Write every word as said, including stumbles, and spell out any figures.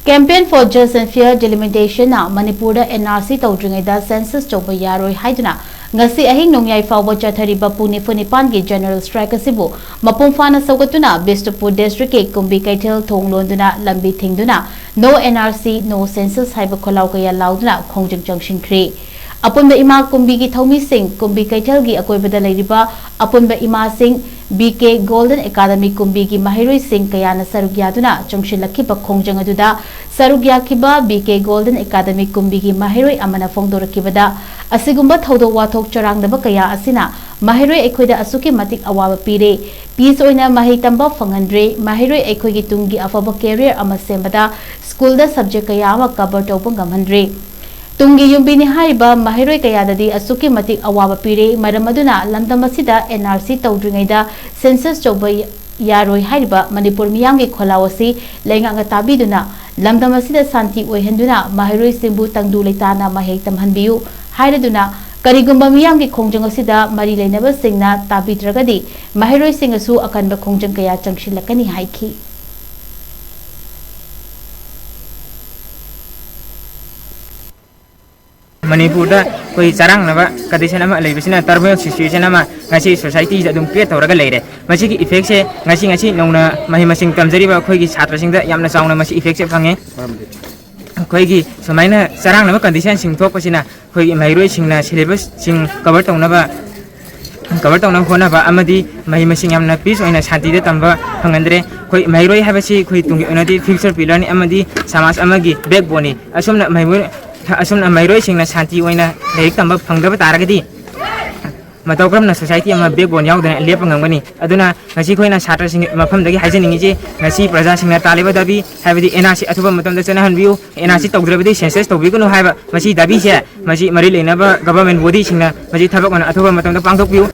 Campaign for Just and Fair Delimitation ꯅ ꯃꯅꯤꯄꯨꯔꯗ N R C ꯇꯧꯗ꯭ꯔꯤꯉꯩꯗ census ꯇꯧꯕ ꯌꯥꯔꯣꯏ ꯍꯥꯏꯗꯨꯅ ꯉꯁꯤ ꯑꯍꯤꯡ ꯅꯣꯡꯌꯥꯏ ꯐꯥꯎꯕ ꯆꯠꯊꯔꯤꯕ ꯄꯨꯡ ꯅꯤꯐꯨ ꯅꯤꯄꯥꯟꯒꯤ general strike ꯑꯁꯤꯕꯨ ꯃꯄꯨꯡ ꯐꯥꯅ ꯁꯧꯒꯠꯇꯨꯅ ꯕꯤꯁꯅꯨꯄꯨꯔ district ꯀꯤ ꯀꯨꯝꯕꯤ ꯀꯩꯊꯦꯜ ꯊꯣꯡ ꯂꯣꯟꯗꯨꯅ ꯂꯝꯕꯤ ꯊꯤꯡꯗꯨꯅ "No N R C, No Census" ꯍꯥꯏꯕ ꯈꯣꯜꯂꯥꯎ ꯀꯌꯥ ꯂꯥꯎꯗꯨꯅ ꯈꯣꯡꯖꯪ ꯆꯪꯁꯤꯟꯈ꯭ꯔꯦ꯫ ꯑꯄꯨꯟꯕ ꯏꯃꯥ ꯀꯨꯝꯕꯤꯒꯤ ꯊꯧꯃꯤꯁꯤꯡ, ꯀꯨꯝꯕꯤ ꯀꯩꯊꯦꯜꯒꯤ ꯑꯀꯣꯏꯕꯗ ꯂꯩꯔꯤꯕ ꯑꯄꯨꯟꯕ ꯏꯃꯥꯁꯤꯡ, B K Golden Academy ꯀꯨꯝꯕꯤꯒꯤ ꯃꯍꯩꯔꯣꯏꯁꯤꯡ ꯀꯌꯥꯅ ꯁꯔꯨꯛ ꯌꯥꯗꯨꯅ ꯆꯪꯁꯤꯜꯂꯛꯈꯤꯕ ꯈꯣꯡꯖꯪ ꯑꯗꯨꯗ ꯁꯔꯨꯛ ꯌꯥꯈꯤꯕ B K Golden Academy ꯀꯨꯝꯕꯤꯒꯤ ꯃꯍꯩꯔꯣꯏ ꯑꯃꯅ ꯐꯣꯡꯗꯣꯔꯛꯈꯤꯕꯗ, "ꯑꯁꯤꯒꯨꯝꯕ ꯊꯧꯗꯣꯛ ꯋꯥꯊꯣꯛ ꯆꯔꯥꯡꯅꯕ ꯀꯌꯥ ꯑꯁꯤꯅ ꯃꯍꯩꯔꯣꯏ ꯑꯩꯈꯣꯏꯗ ꯑꯁꯨꯛꯀꯤ ꯃꯇꯤꯛ ꯑꯋꯥꯕ ꯄꯤꯔꯦ꯫ Peace ꯑꯣꯏꯅ ꯃꯍꯩ ꯇꯝꯕ ꯐꯪꯍꯟꯗ꯭ꯔꯦ꯫ ꯃꯍꯩꯔꯣꯏ ꯑꯩꯈꯣꯏꯒꯤ ꯇꯨꯡꯒꯤ ꯑꯐꯕ career ꯑꯃ ꯁꯦꯝꯕꯗ school ꯗ subject ꯀꯌꯥ ꯑꯃ cover ꯇꯧꯕ ꯉꯝꯍꯟꯗ꯭ꯔꯦ꯫ ꯇꯨꯡꯒꯤ ꯌꯨꯝꯕꯤꯅꯤ ꯍꯥꯏꯔꯤꯕ ꯃꯍꯩꯔꯣꯏ ꯀꯌꯥꯗꯗꯤ ꯑꯁꯨꯛꯀꯤ ꯃꯇꯤꯛ ꯑꯋꯥꯕ ꯄꯤꯔꯦ꯫ ꯃꯔꯝ ꯑꯗꯨꯅ ꯂꯝꯗꯝ ꯑꯁꯤꯗ N R C ꯇꯧꯗ꯭ꯔꯤꯉꯩꯗ census ꯇꯧꯕ ꯌꯥꯔꯣꯏ ꯍꯥꯏꯔꯤꯕ ꯃꯅꯤꯄꯨꯔ ꯃꯤꯌꯥꯝꯒꯤ ꯈꯣꯜꯂꯥꯎ ꯑꯁꯤ ꯂꯩꯉꯥꯛꯅ ꯇꯥꯕꯤꯗꯨꯅ ꯂꯝꯗꯝ ꯑꯁꯤꯗ ꯁꯥꯟꯇꯤ ꯑꯣꯏꯍꯟꯗꯨꯅ ꯃꯍꯩꯔꯣꯏꯁꯤꯡꯕꯨ ꯇꯪꯗꯨ ꯂꯩꯇꯥꯅ ꯃꯍꯩ ꯇꯝꯍꯟꯕꯤꯌꯨ" ꯍꯥꯏꯔꯗꯨꯅ, ꯀꯔꯤꯒꯨꯝꯕ ꯃꯤꯌꯥꯝꯒꯤ ꯈꯣꯡꯖꯪ ꯑꯁꯤꯗ ꯃꯔꯤ ꯂꯩꯅꯕꯁꯤꯡꯅ ꯇꯥꯕꯤꯗ꯭ꯔꯒꯗꯤ ꯃꯍꯩꯔꯣꯏꯁꯤꯡꯅꯁꯨ ꯑꯀꯟꯕ ꯈꯣꯡꯖꯪ ꯀꯌꯥ ꯆꯪꯁꯤꯜꯂꯛꯀꯅꯤ ꯍꯥꯏꯈꯤ꯫ ꯃꯅꯤꯄꯨꯔꯗ ꯑꯩꯈꯣꯏ ꯆꯔꯥꯡꯅꯕ condition ꯑꯃ ꯂꯩꯕꯁꯤꯅ turmoil situation ꯑꯃ ꯉꯁꯤ society ꯗ ꯑꯗꯨꯝ create ꯇꯧꯔꯒ ꯂꯩꯔꯦ꯫ ꯃꯁꯤꯒꯤ effect ꯁꯦ ꯉꯁꯤ, ꯉꯁꯤ ꯅꯧꯅ ꯃꯍꯩ ꯃꯁꯤꯡ ꯇꯝꯖꯔꯤꯕ ꯑꯩꯈꯣꯏꯒꯤ ꯁꯥꯇ꯭ꯔꯁꯤꯡꯗ ꯌꯥꯝꯅ ꯆꯥꯎꯅ ꯃꯁꯤ effect ꯁꯦ ꯐꯪꯉꯦ꯫ ꯑꯩꯈꯣꯏꯒꯤ ꯁꯨꯃꯥꯏꯅ ꯆꯔꯥꯡꯅꯕ condition ꯁꯤꯡ ꯊꯣꯛꯄꯁꯤꯅ ꯑꯩꯈꯣꯏꯒꯤ ꯃꯍꯩꯔꯣꯏꯁꯤꯡꯅ syllabus ꯁꯤꯡ cover ꯇꯧꯅꯕ, cover ꯇꯧꯅꯕ ꯍꯣꯠꯅꯕ ꯑꯃꯗꯤ ꯃꯍꯩ ꯃꯁꯤꯡ ꯌꯥꯝꯅ peace ꯑꯣꯏꯅ ꯁꯥꯟꯇꯤꯗ ꯇꯝꯕ ꯐꯪꯍꯟꯗ꯭ꯔꯦ꯫ ꯑꯩꯈꯣꯏ ꯃꯍꯩꯔꯣꯏ ꯍꯥꯏꯕꯁꯤ ꯑꯩꯈꯣꯏ ꯇꯨꯡꯒꯤ ꯑꯣꯏꯅꯗꯤ future pillar ꯅꯤ ꯑꯃꯗꯤ ꯁꯃꯥꯖ ꯑꯃꯒꯤ backbone ꯅꯤ꯫ ꯑꯁꯨꯝꯅ ꯃꯍꯩꯔꯣꯏ, ꯑꯁꯨꯝꯅ ꯃꯍꯩꯔꯣꯏꯁꯤꯡꯅ ꯁꯥꯟꯇꯤ ꯑꯣꯏꯅ ꯂꯥꯏꯔꯤꯛ ꯇꯝꯕ ꯐꯪꯗꯕ ꯇꯥꯔꯒꯗꯤ ꯃꯇꯧ ꯀꯔꯝꯅ society ꯑꯃ backbone ꯌꯥꯎꯗꯅ ꯂꯦꯞꯄ ꯉꯝꯒꯅꯤ? ꯑꯗꯨꯅ ꯉꯁꯤ ꯑꯩꯈꯣꯏꯅ ꯁꯥꯇ꯭ꯔꯁꯤꯡꯒꯤ ꯃꯐꯝꯗꯒꯤ ꯍꯥꯏꯖꯅꯤꯡꯉꯤꯁꯦ, ꯉꯁꯤ ꯄ꯭ꯔꯖꯥꯁꯤꯡꯅ ꯇꯥꯜꯂꯤꯕ ꯗꯥꯕꯤ, ꯍꯥꯏꯕꯗꯤ N R C ꯑꯊꯨꯕ ꯃꯇꯝꯗ ꯆꯠꯅꯍꯟꯕꯤꯌꯨ, N R C ꯇꯧꯗ꯭ꯔꯕꯗꯤ census ꯇꯧꯕꯤꯒꯅꯨ ꯍꯥꯏꯕ ꯃꯁꯤ ꯗꯥꯕꯤꯁꯦ, ꯃꯁꯤ ꯃꯔꯤ ꯂꯩꯅꯕ government body ꯁꯤꯡꯅ ꯃꯁꯤ ꯊꯕꯛ ꯑꯣꯏꯅ ꯑꯊꯨꯕ ꯃꯇꯝꯗ ꯄꯥꯡꯊꯣꯛꯄꯤꯌꯨ꯫